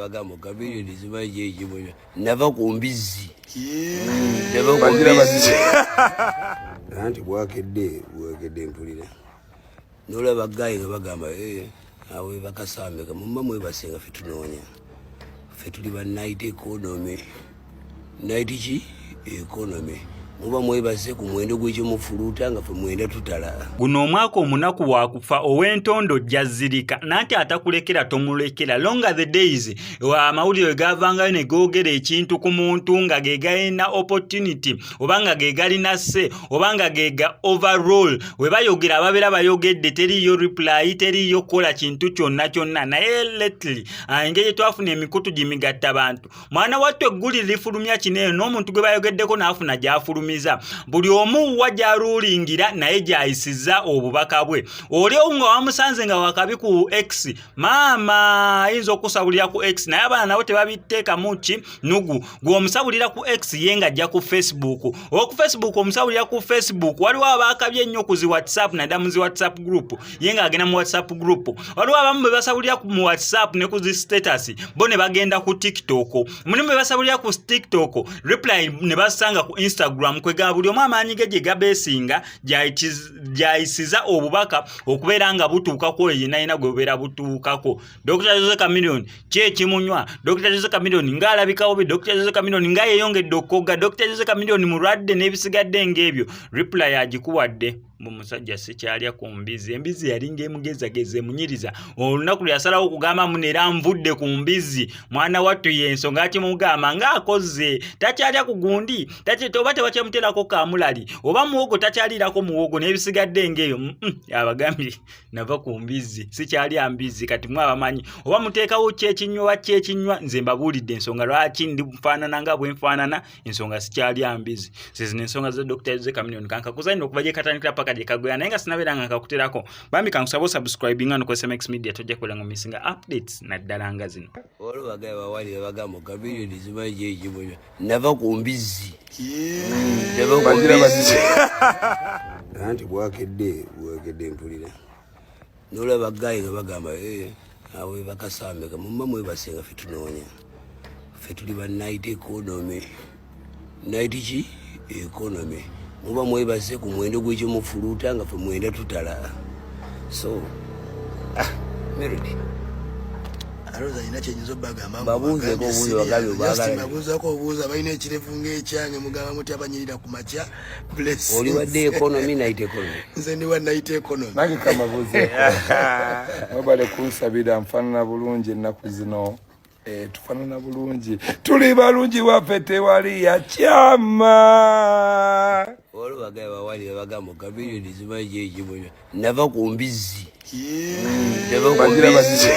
bagamba Chameleone simanyi kyekimunywa. Nava ku mbizzi, nava ku mbizzi. Anti bwakedde, bwakedde mpulira nolaba guy nga bagamba, "Eh, awo bakasambeka mumma mwebase nga ffe tunoonya, ffe tuli ba night economy." Night ki? Economy. Muba mwebase ku mwendo gw'ekyomufuluuta nga ffe mwenda tutala. Guno omwaka omunaku wakufa ow'entondo jazirika nanti atakulekera tomulekera. Longer the days amawulire gavangayo ne googera ekintu ku muntu nga ge galina opportunity oba nga ge galina se oba nga ge ga overall, we bayogera ababeera bayogedde, teriiyo reply, teriiyo kukola kintu kyonna kyonna. Naye lately, engeri twafuna emikutu gimigatta bantu, mwana wattu, eggulire lifulumya kino eno n'omuntu gwe bayogeddeko n'afuna gy'afulumiza, buli omu wa gy'aruulingira naye gy'ayisiza obubaka bwe. Oli owu nga wamusanze nga wakabi ku X, maama ayinza okusabulira ku X, naye abaana nabo tebabiteekamu ki nugu. Gwe omusabulira ku X, ye ng'ajja ku Facebook, oba ku Facebook omusabulira ku Facebook. Waliwo abaakabye ennyo ku zi WhatsApp, naddala mu zi WhatsApp group, ye ng'agenda mu WhatsApp group. Waliwo abamu bwe basabulira mu WhatsApp ne ku zi status, bo ne bagenda ku TikTok. Mulimu bwe basabulira ku TikTok, reply ne basanga ku Instagram. Kwegamba buli omu amaanyi ge gye gabeesinga gyayisiza obubaka okubeera nga butuukako oyo yenna yenna gwe bubeera butuukako. Dr Jose Chameleone ki ekimunywa? Dr Jose Chameleone ng'alabika bubi, Dr Jose Chameleone nga yeeyongedde okukogga, Dr Jose Chameleone mulwadde n'ebisigadde ng'ebyo. Reply agikuwadde mu musajja sikyalya ku mbizi. Embizi yalinga emugezageza emunyiriza. Olunaku lwe yasalawo okugamba muno era nvudde ku mbizi, mwana wattu, y'ensonga akimugamba ng'akoze takyalya ku gundi, oba tebakyamuteerako kamulali oba muwogo, takyaliirako muwogo n'ebisigadde ng'eyo. Abagambye nava ku mbizi, sikyalya mbizi. Kati mwe abamanyi oba muteekawo kyekinywa kyekinywa, nze mbabuulidde ensonga lwaki ndi nfaanana nga bwe nfaanana. Ensonga sikyalya mbizi, zezino ensonga za Dr Jose Chameleone. Kankakuzanira okuva gye katandikira paka gye kagwera, naye nga sinabeera nga nkakuterako, bambi kankusaba osubscribinga no ku SMX Media, tojja kubeera nga omissinga updates naddala nga zino. Waliwo ba guy bawalira bagamba Chameleone simanyi kyekimunywa. Nava ku mbizzi, nava ku mbizzi. Anti bwakedde, bwakedde mpulira nolaba guy nga bagamba, "Eh, awo bakasambeka mumma mwebase nga ffe tunoonya, ffe tuli ba night economy." Night ki? Economy. Muba mwebase ku mwendo gw'ekyomufuluuta nga ffe mwenda tutala. So ah, Melody. Alowooza alina kyenyinza obbagamba. Babuuzeeko obuuzi, bagambye obaagala. Babuuzako obuuza balina ekirevu ng'ekyange. Mugamba muti abanyirira ku makya? Oli wadde economy, night economy? Nze ndi wa night economy. Nange kamabuuzeeko. Mwebale kunsabira, nfaanana bulungi ennaku zino. Eh, tufaanana bulungi, tuli balungi, waffe tewali yakyama. Waliwo ba guy bawalira bagamba Chameleone simanyi kyekimunywa. Nava ku mbizzi, nava ku mbizzi.